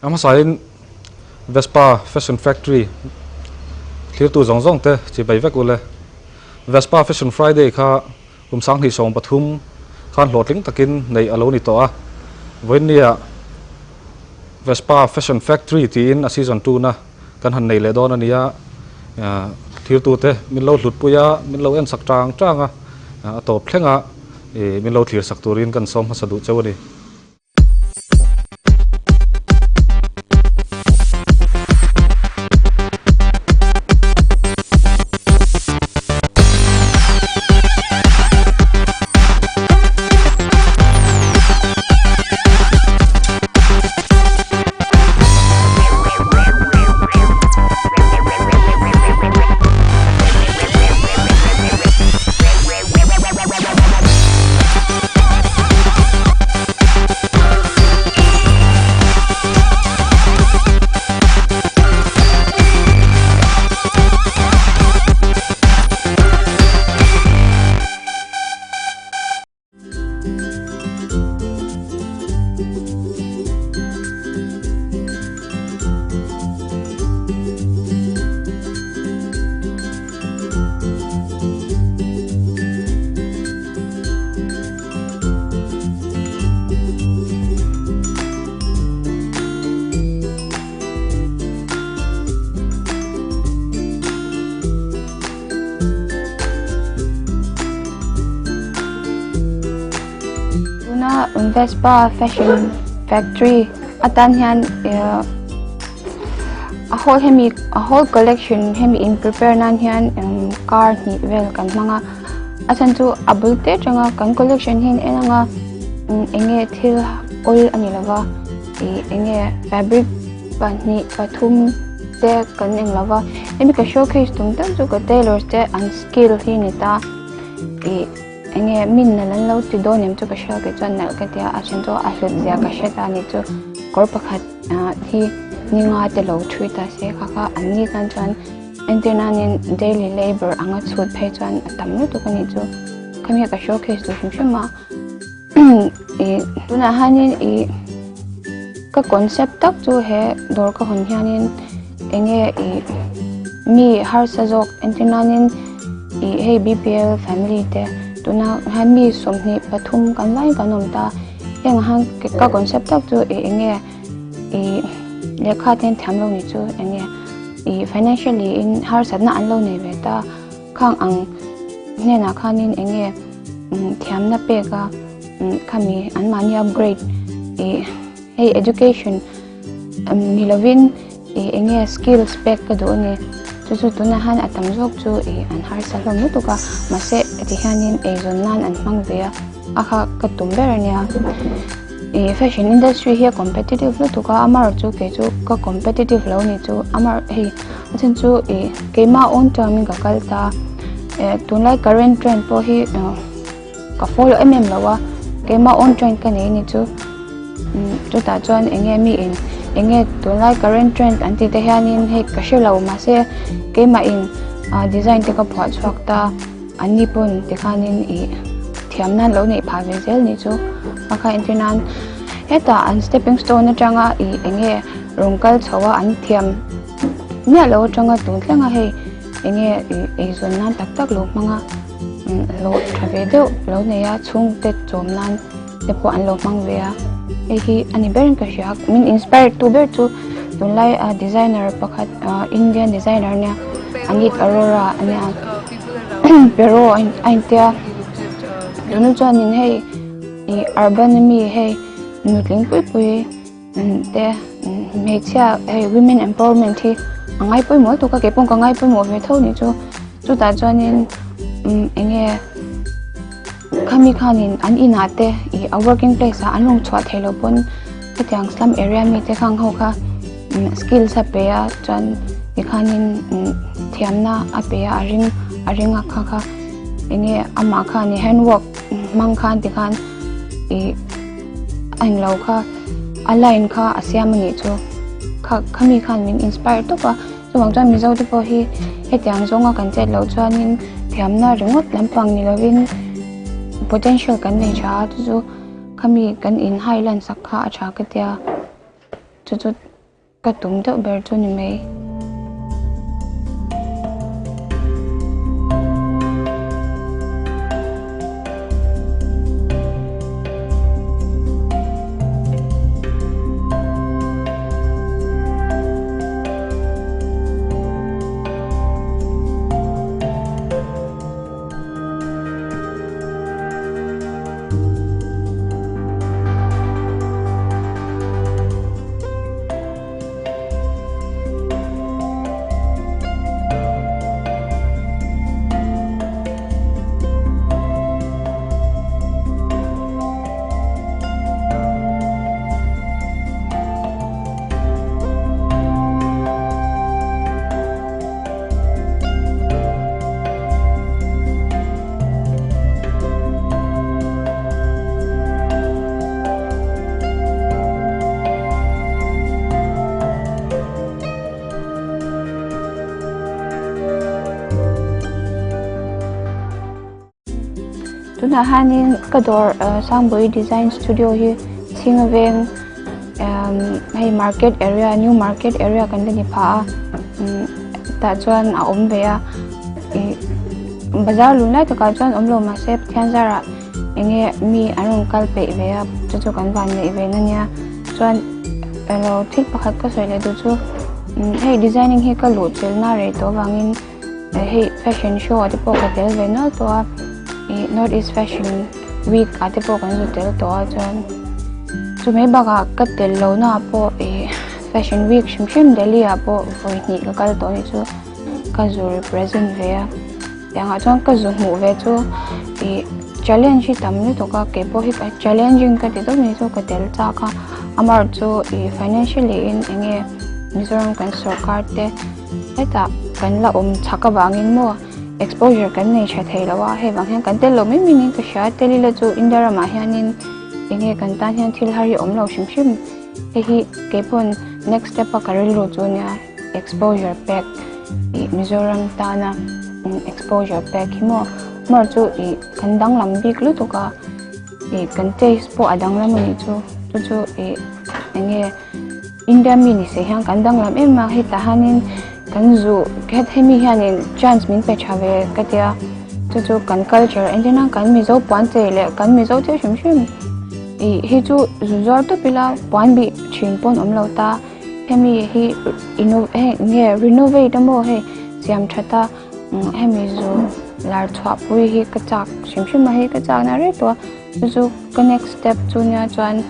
A hmasain Vespa Fashion Factory thlirtu zawng zawng te chibai vek ule. Vespa Fashion Friday kha kum 2013 khan hlawhtling takin neih a lo ni tawh a. Vawiinnia Vespa Fashion Factory tiin a season 2 na kan han nei leh dawn a nia. Thlirtute min lo hlutpui a, min lo en sak tang tang a, a tawp thleng a min lo thlir sak turin kan sawm hmasa duh cheu a ni. Tuna Vespa Fashion Factory atan hian a whole hemi a whole collection hemi in prepare nan hian car hnih vel kan hmang a a chhan chu a bul te atanga kan collection hi an en anga eng nge thil awl a ni lova ih eng nge fabric pahnih pathum te kan eng lova hemi ka showcase tum tak chu ka tailors te an skill hi a ni ta ih eng nge min nalh an lo ti dawn em chu ka hria kei chuan nalh ka tia a then chu a hlut zia ka hre ta a ni chu kawr pakhat ah hi ni nga te lo thui ta se kha kha an ni tan chuan entir nanin daily labour anga chhut phei chuan a tam lutuk a nih chu khami ka showcase duh hrim hrim a ih tunah hianin ih ka concept tak chu he dawr ka hawn hianin eng nge ih mi harsa zawk entir nanin ih hei BPL family te tuna hian mi 23 kan vaiin kan awm ta heng ah hian ka concept tak chu ih eng nge ih lehkha te an thiam lo ni chu eng nge ih financially in harsatna an lo nei ve ta khang ang hnenah khanin eng nge thiamna pek a khami an mahni upgrade ih hei education ni lovin ih eng nge skills pek ka duh a ni chu chu tunah hian a tam zawk chu ih an harsa hlawm lutuk a mahse ti hianin eizawn nan an hmang ve a a kha ka tum ber a nia ih fashion industry hi a competitive lutuk a amaherawh chu kei chu ka competitive lo ni chu amaherawh hei a chhan chu ih keimah own term in ka kal ta eh tunlai current trend pawh hi ka follow em em lo a keimah own trend ka nei ni chu chutah chuan eng nge mi in eng nge tunlai current trend an tih te hianin hei ka hre lo mahse keimah in ah design te ka phuah chhuak ta an ni pawn tikhanin ih thiam nan lo neih phah ve zel ni chu a kha entir nan hetah an stepping stone atanga ih eng nge rawn kal chho a an thiam miah lo atanga tun thleng a hei eng nge ih eizawn nan tak tak lo hmang a. Hlawh tha ve deuh lo nei a chhungte chawm nan te pawh an lo hmang ve a hei hi a ni berin ka hria min inspire tu ber chu tunlai a designer pakhat Indian designer ania Anit Arora ania pero a intia tunu chuanin hei ih urban ami hei nutling pui pui te hmeichhia hei women empowerment hi a ngai pawimawh lutuk a kei pawh ka ngai pawimawh ve tho nih chu chutah chuanin eng nge khami khanin an inah te ih a working place ah an rawn chhuah theih loh pawn hetiang slum area mi te khang ho kha skills a pe a chuan tikhanin thiamna a pe a a ring a ring a kha kha eng nge amah khan handwork hmang khan tikhan ih. A englo kha a line kha a siam a nih chu kha khami khan min inspire tawp a chuvang chuan mizo te pawh hi hetiang zawnga kan chet loh chuanin thiamna ringawt lampang ni lovin potential kan nei tha a chu chu khami kan in highland sak kha a tha ka tia chu chu. Ka tum deuh ber chu ni mai. Tunah hianin ka dawr Sangbawi Design Studio hi Chhinga veng hei market area new market area kan la ni pha a tah chuan a awm ve a ih bazar lun lai takah chuan awm lo mahse Pathian zarah eng nge mi an rawn kal peih ve a chu chu kan van neih ve na nia chuan elo thil pakhat ka sawi leh duh chu hei designing hi ka luh chilhna rei tawh avangin hei fashion show ah te pawh ka tel ve nual tawh a ih north east fashion week ah te pawh kan zu tel tawh a chuan chu mai bakah ka tel loh na ah pawh ih fashion week hrim hrim delhi ah pawh vawi hnih ka kal tawh a nih chu ka zu represent ve a tiang ah chuan ka zu hmuh ve chu ih challenge hi tam lutuk a keipawh hi challenging ka ti deuh mai chu ka tel chak a amaherawhchu ih financially in eng nge Mizoram kan sorkar te. Hetah kan la awm chhak avangin maw exposure kan nei tha thei lo a, hei vang hian kan tel lo mai mai niin ka hria. Tel ila chu India ramah hianin eng nge kan tan hian thil har hi a awm lo hrim hrim. Hei hi keipawn next step a ka rilru chu nia exposure pek ih Mizoram tana exposure pek hi maw hmar chu ih kan danglam bik lutuk a ih kan taste pawh a danglam a nih chu chu chu ih eng nge. India mi ni se hian kan danglam em a, hetah hianin kan zu het hemi hianin chance min pe tha ve ka tia chu chu kan culture entir nan kan Mizo puan chei leh kan Mizo thil hrim hrim ih hi chu zu zuar tawp ila puan bih thin pawn awm lo ta hemi hi hei nge renovate emaw hei siam that a hemi zu lar chhuah pui hi ka chak hrim hrim a hei ka chak na rei tawh a chu chu ka next step chu nia chuan.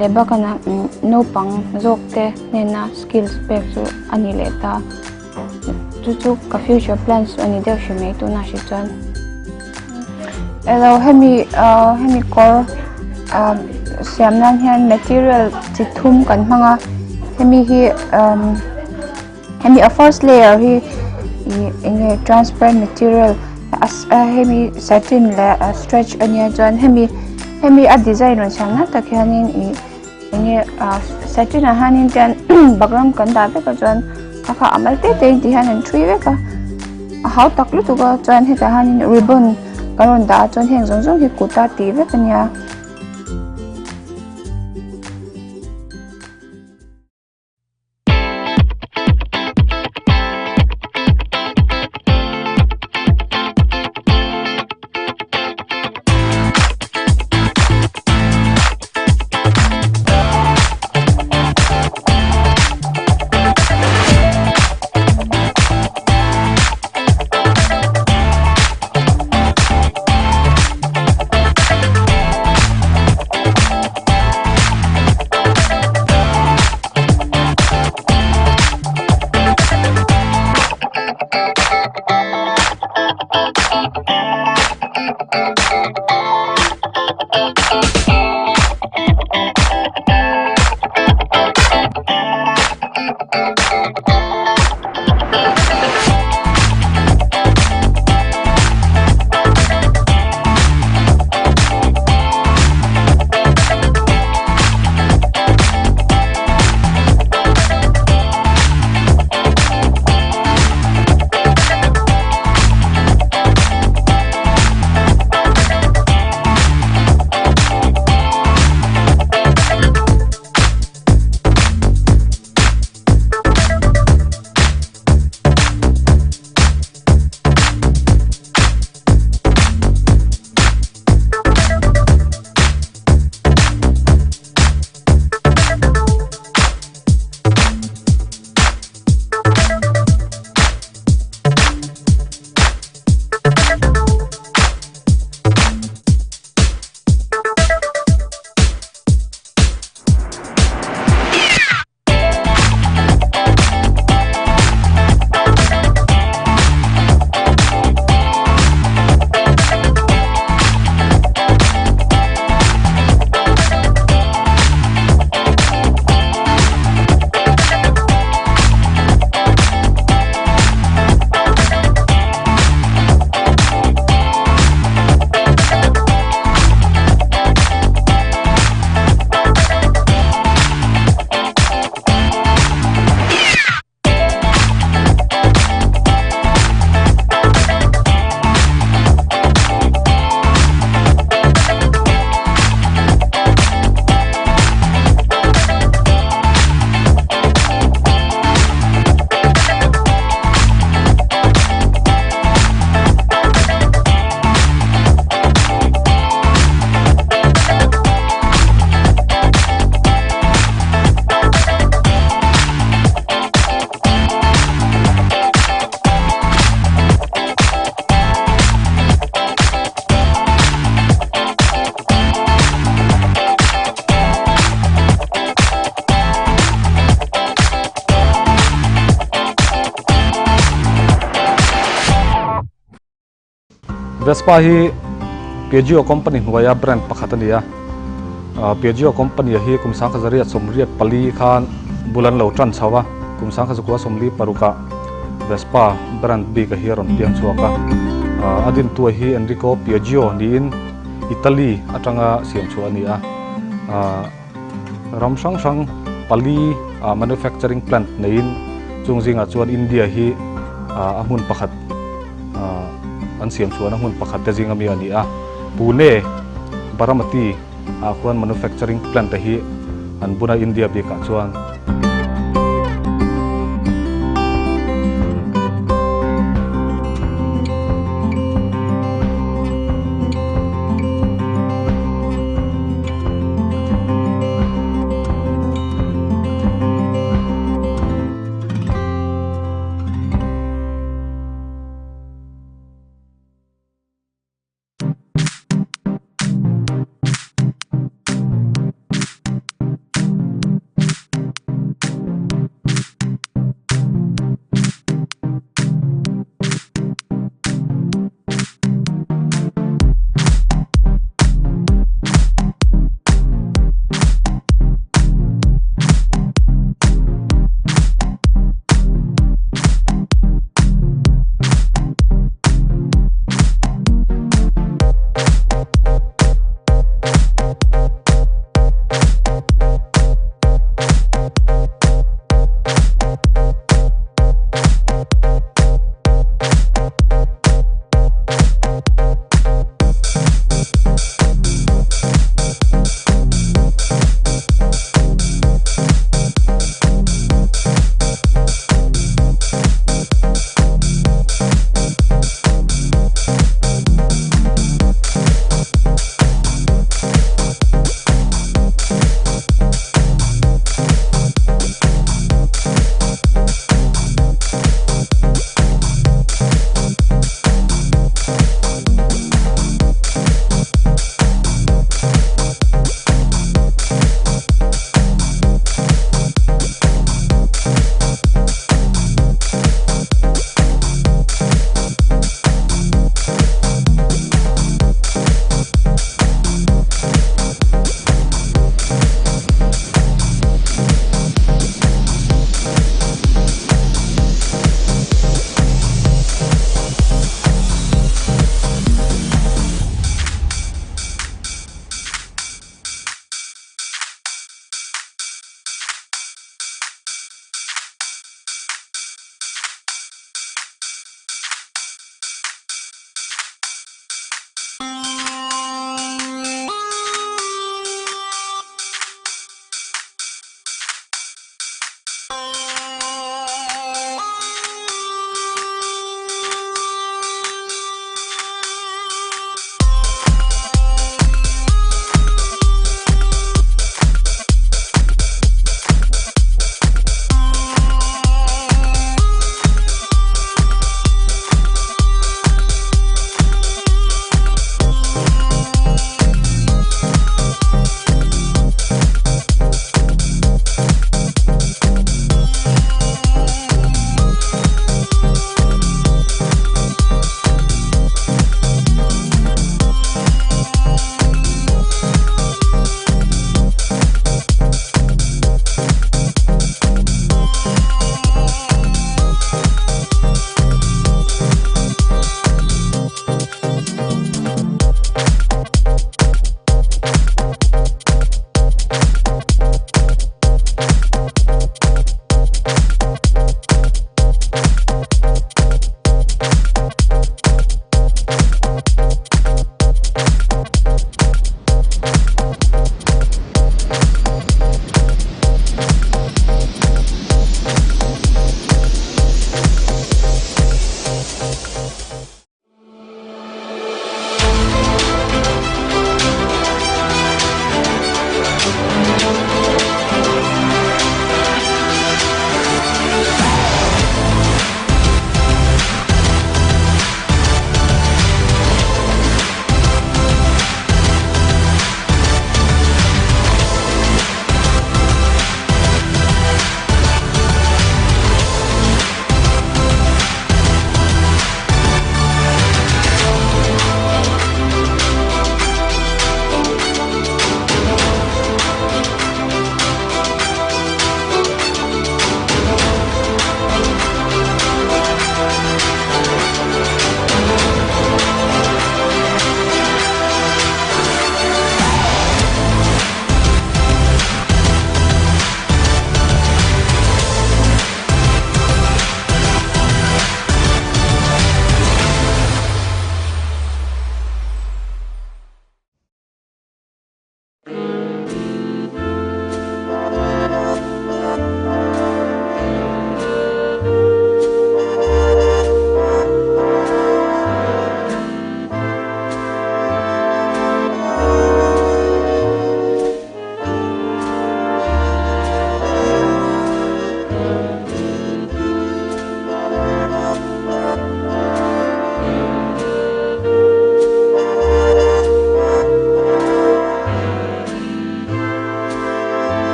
Leh bakana naupang zawk te hnena skills pek chu a ni leh ta. Chu chu ka future plans chu a ni deuh hri mai tunah hri chuan. Elo hemi hemi kawr siam nan hian material chi thum kan hmang a hemi hi hemi a first layer hi ih eng nge transparent material hemi satin leh stretch a nia chuan hemi hemi a design rawn siam lai tak hianin ih eng nge satin ah hianin tian background kan dah vek a chuan kha kha a mal te te in ti hian an thui vek a a hau tak lutuk a chuan hetah hianin ribbon kan rawn dah a chuan heng zawng zawng hi kut a tih vek a nia. Vespa hi Piaggio company hnuaia brand pakhat a ni a. Piaggio company hi kum 1984 khan bul an lo tan chho a, kum 1946 ah Vespa brand bik a hi a rawn piang chhuak a. A dintu hi Enrico Piaggio niin Italy atanga siam chhuah a ni a. Ram hrang hrang pali manufacturing plant neiin chung zingah chuan India hi a hmun pakhat an siam chhuahna hmun pakhat te zinga mi a ni a. Pune, Baramati ah khuan manufacturing plant te hi an bun a India bikah chuan.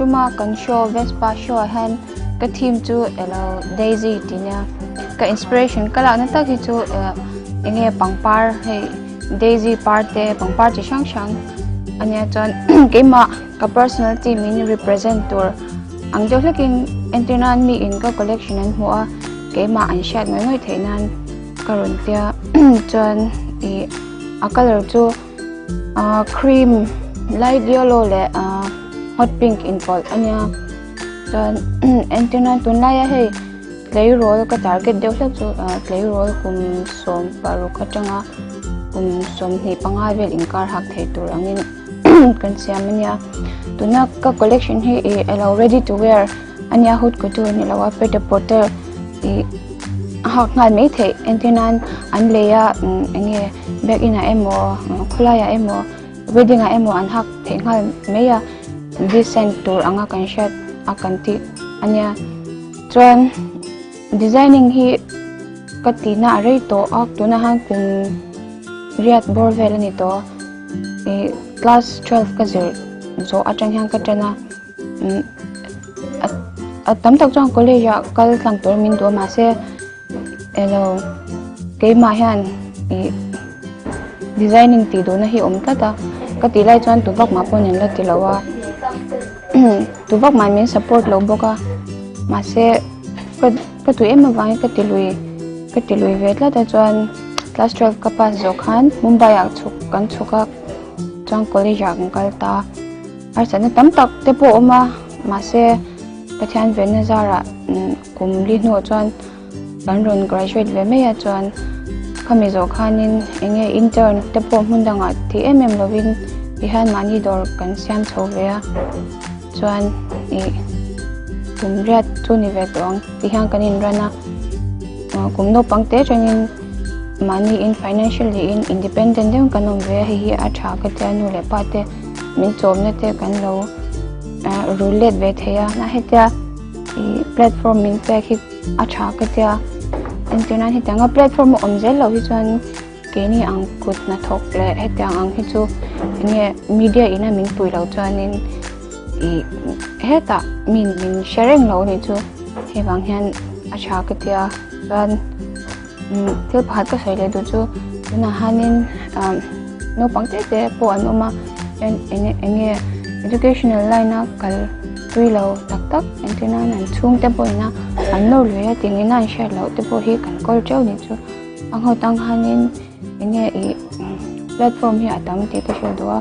tuma kan show Vespa show ah hian ka theme chu elo Daisy tih nia ka inspiration ka lakna tak hi chu enge pangpar hei Daisy par te pangpar chi hrang hrang ania chuan keimah ka personality min represent tur ang deuh hlekin entir nan mi in ka collection an hmuh a keimah an hriat ngawih ngawih theih nan ka rawn tia chuan ih a colour chu ah cream light yellow leh ah hot pink inpawlh ania chuan entir nan tunlaia hei tleirawl ka target deuh hlek chu ah tleirawl kum 16 atanga kum 25 vel inkar hak thei tur angin kan siam ania tuna ka collection hi ih alo ready to wear ania haute couture ni lo a pret a porter ih a hak nghal mai theih entir nan an lei a eng nge biak inah emaw khawlai ah emaw wedding ah emaw an hak theih nghal mai a decent tur anga kan hriat a kan tih ania chuan designing hi ka tihna a rei tawh a tunah hian kum riat bawr vel a ni tawh a ih class twelve ka zir zawh atang hian ka tan a a tam tak chuan college ah kal tlang tur min duh a mahse elo keimah hian ih designing tih duhna hi awm tlat a ka tih lai chuan tu vak mah pawh nen la ti lo a tu vak mah min support lo bawk a mahse ka ka tui em avangin ka ti lui ka ti lui ve tlat a chuan class 12 ka pass zawh khan Mumbai ah chhuk kan chhuk a chuan college ah kan kal ta harsatna tam tak te pawh a awm a mahse Pathian venna zarah kum li hnuah chuan kan rawn graduate ve mai a chuan khami zawh khanin eng nge intern te pawh hmun dangah ti em em lovin tihian mahni dawr kan siam chho ve a chuan ih kum riat chu ni ve tawh ang tihian kan inran a kum naupang te atangin mahni in financially in independent deuhin kan awm ve a hei hi a tha ka tia nu leh pa te min chawmna te kan lo rul let ve thei a na hetia ih platform min pek hi a tha ka tia entir nan hetiang a platform a awm zel loh hi chuan keini ang kut hnathawk leh hetiang ang hi chu enge media ina min pui loh chuanin ih hetah mi min hre reng lo anih chu hei vang hian a tha ka tia chuan thil pakhat ka sawi leh duh chu tunah hianin naupang te te pawh an awm a eng enge educational line a kal tui lo tak tak entir nan an chhungte pawhin a an nawr lui a tingin an hriat loh te pawh hi kan kawl teuh anih chu a nghawt ang hianin enge ih platform hi a tam tih ka hrilh duh a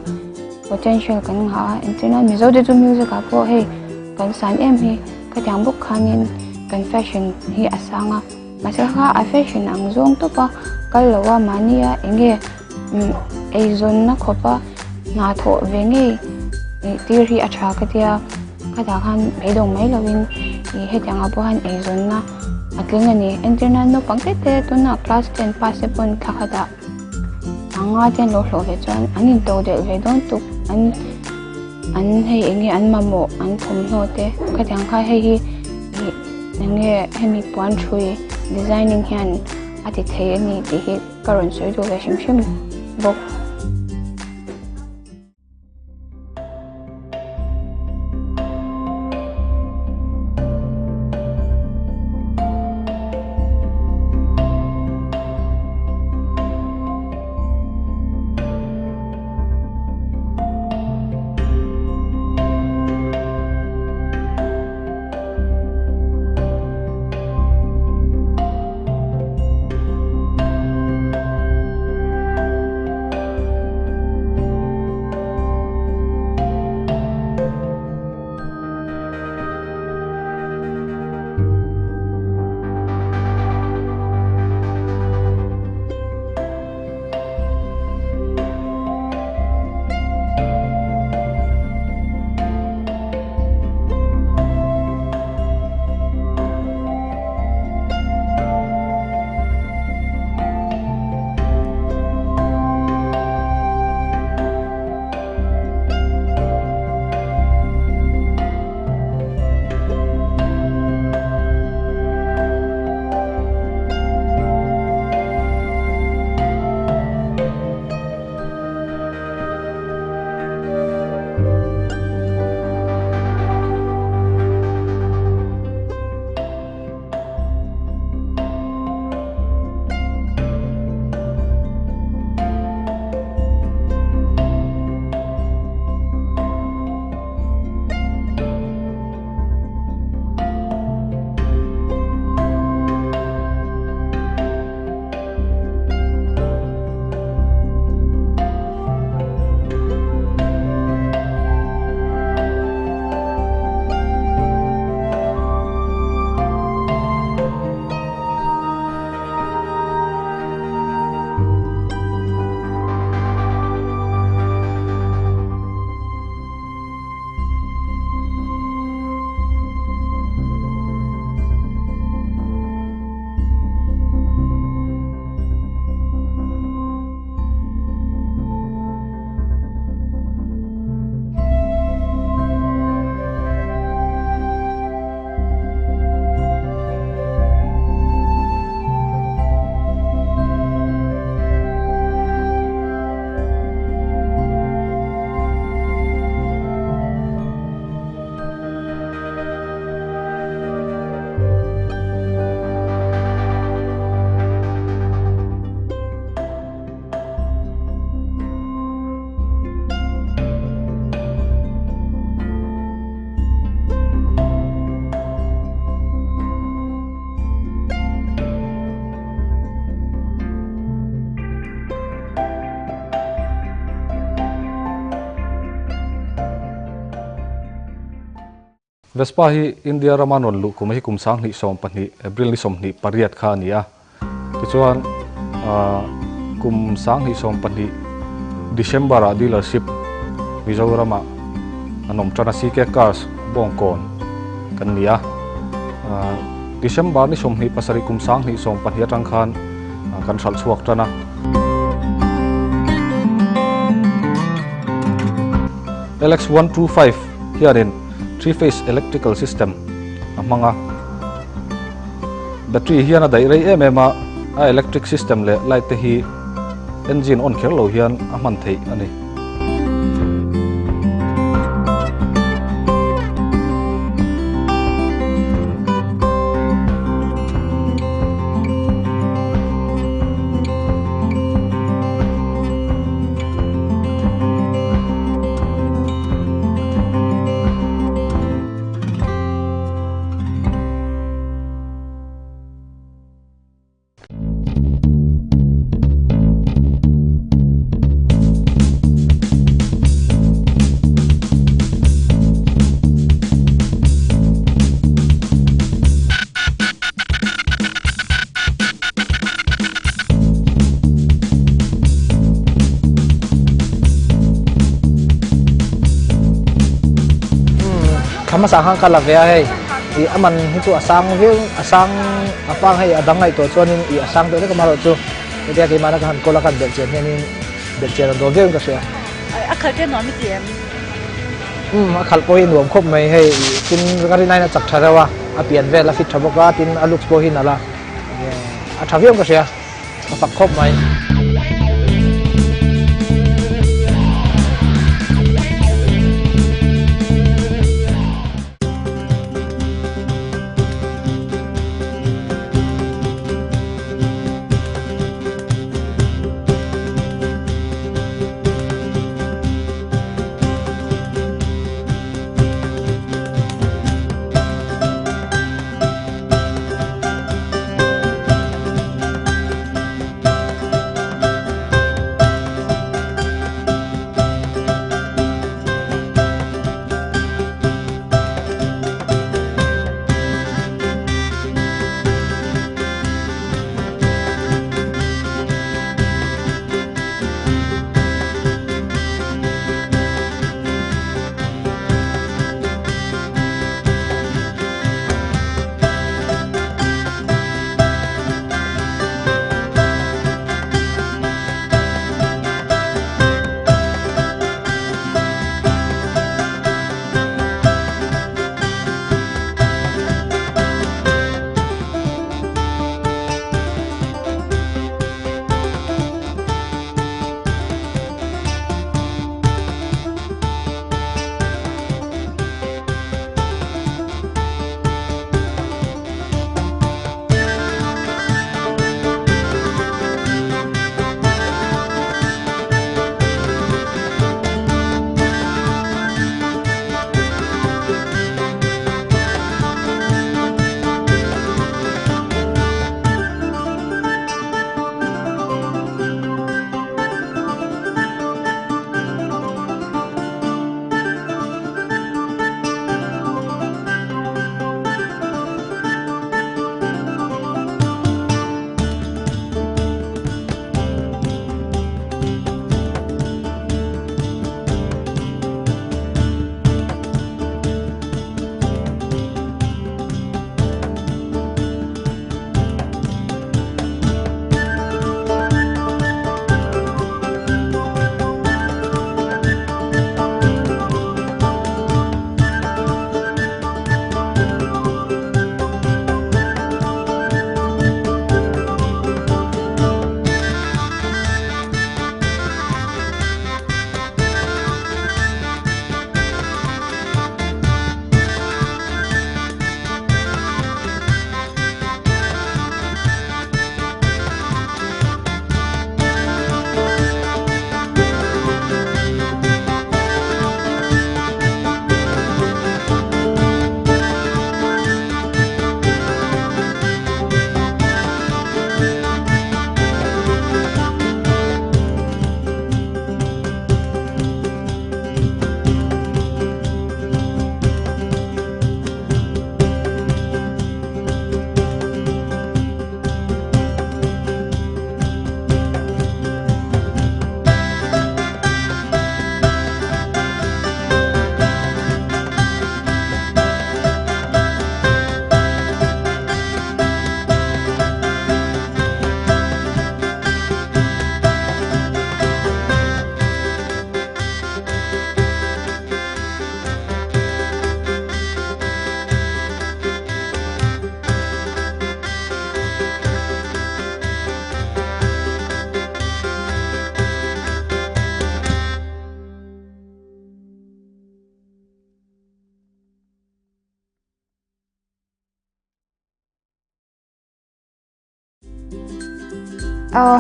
potential kan nghah a entir nan mizo te chu music ah pawh hei kan san em hi khatiang bawk khanin kan fashion hi a sang a. Mahse kha a fashion ang zawng tawp a kal lo a mahnia eng nge eizawnna khawp a hna thawh ve ngei tir hi a tha ka tia khatah khan beidawng mai lovin ih hetiang ah pawh hian eizawnna a tling a ni entir nan naupang te te tunah class ten pass te pawn thla khatah anga te an lo hlawh ve chuan an into delh ve dawn tuk an an hei eng nge an mamawh an thawmhnaw te khatiang kha hei hi ih eng nge hemi puan thui designing hian a ti thei a ni tih hi ka rawn sawi duh ve hrim hrim bawk. Vespa hi India rama rawn luh kum hi kum 2012 April ni 28 kha a ni a. Tichuan kum 2012 December ah dealership Mizoram ah an awm tan a CK Cars Bawngkawn kan ni a. December ni 27 kum 2012 atang khan kan hralh chhuak tan a. LX125 hianin three phase electrical system a hmang a. Battery hian a daih rei em em a, a electric system leh light te hi engine on kher lo hian a hman theih a ni. Thla hmasa khan ka la ve a hei ih a man hi chu a sang viau a sang a pang hei a dang ngaihtuah chuanin ih a sang deuh vek a marawh chu hetia keimahna ka han kawl a ka han belh chian hianin belh chian a dawl viau in ka hria. A khalh te nuam i ti em? Umm a khalh pawh hi nuam khawp mai hei tin ka rin aiin a chak tha reuh a a pian vel a fit tha bawk a tin a looks pawh hi nalh a a tha viau in ka hria ka fak khawp mai.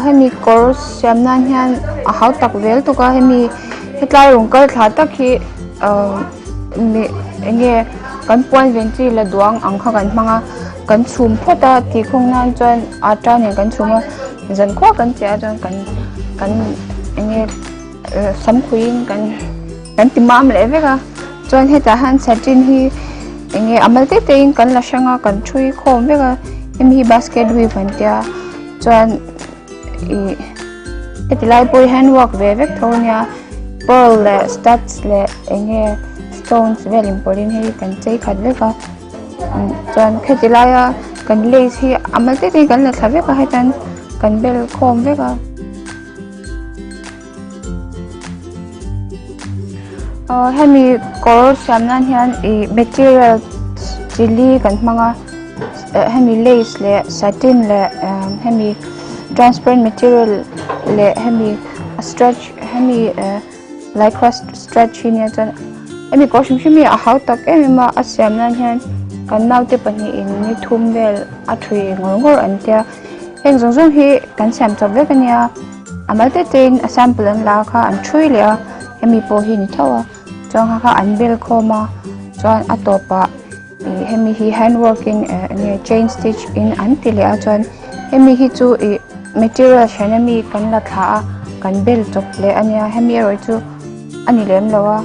Hemi kawr siam nan hian a hau tak vel tuk a hemi hetlai rawn kal thla tak hi mi eng nge kan puan ven chi la duang ang kha kan hmang a kan chhum phawt a tih khawng nan chuan atta nen kan chhum a zan khua kan chiah a chuan kan kan eng nge sam khuiin kan kan ti mam leh vek a chuan hetah hian satin hi eng nge a mal te te in kan la hrang a kan thui khawm vek a hemi hi basket weave an tia chuan ih heti lai pawh hi handwork ve vek tho a nia pearl leh studs leh eng nge stones vel inpawlhin hei kan chei khat vek a chuan heti laia kan lace hi a mal te te in kan la thla vek a hetiang kan bel khawm vek a. Hemi kawr siam nan hian ih material chi li kan hmang a hemi lace leh satin leh hemi transparent material leh hemi stretch hemi lycra stretch hi nia chuan hemi kawr hrim hrim hi a hau tak em em a a siam nan hian kan naute pahnihin ni thum vel a thui ngawr ngawr an tia. Heng zawng zawng hi kan siam chawp vek a nia, a mal te te in a sample an la kha an thui leh a, hemi pawh hi ni tho a, chuan kha kha an bel khawm a, chuan a tawpah ih hemi hi hand work in eh eng nge chain stitch in an ti leh a, chuan hemi hi chu ih material hran ami kan la thlah a, kan bel chawp leh a nia, hemi erawh chu a ni lem lo a.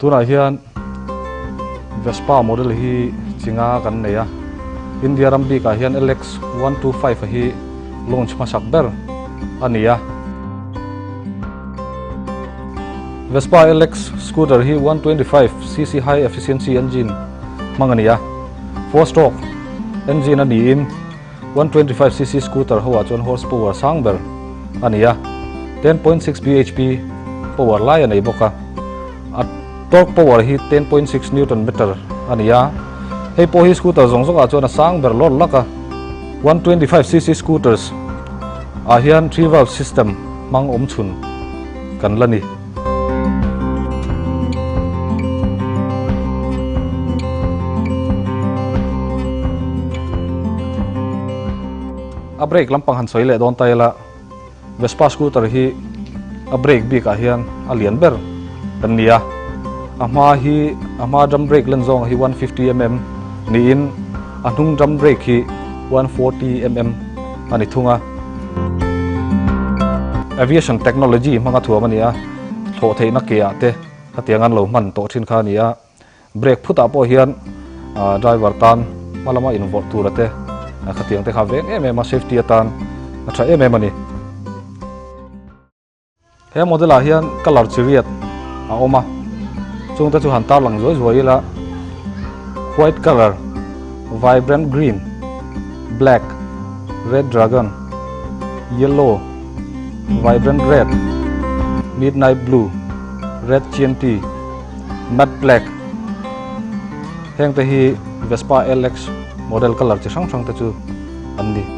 Tunah hian Vespa model hi chi nga kan nei a, India ram bikah hian LX 125 a hi launch hmasak ber a ni a. Vespa LX scooter hi 125 cc high efficiency engine hmang a ni a, four stroke engine a niin 125 cc scooter ho ah chuan horsepower sang ber a ni a, 10.6 bhp power lai a nei bawk a. A. Torque power hi 10.6 newton meter a ni a, hei pawh hi scooter zawng zawngah chuan a sang ber lawr lak a. 125cc scooters ah hian three valve system hmang awm chhun kan la ni. A brake lampang han sawi leh dawn ta ila, Vespa scooter hi a brake bik ah hian a lian ber kan ni a, a hma hi a hma drum brake lan zawng hi 150 mm niin a hnung drum brake hi 140 mm a ni thung a. Aviation technology hmanga thuam a ni a, thlawh theihna ke ah te khatiang an lo hman tawh thin kha a ni a. Brake phutah pawh hian driver tan hma lama invawrh tura te khatiang te kha veng em em a, safety atan a tha em em a ni. He model ah hian colour chi riat a awm a, chung te chu han tarlang zuai zuai ila white colour, vibrant green, black, red dragon, yellow, vibrant red, midnight blue, red chianti, Matte black heng te hi Vespa LX model colour chi hrang hrang te chu an ni.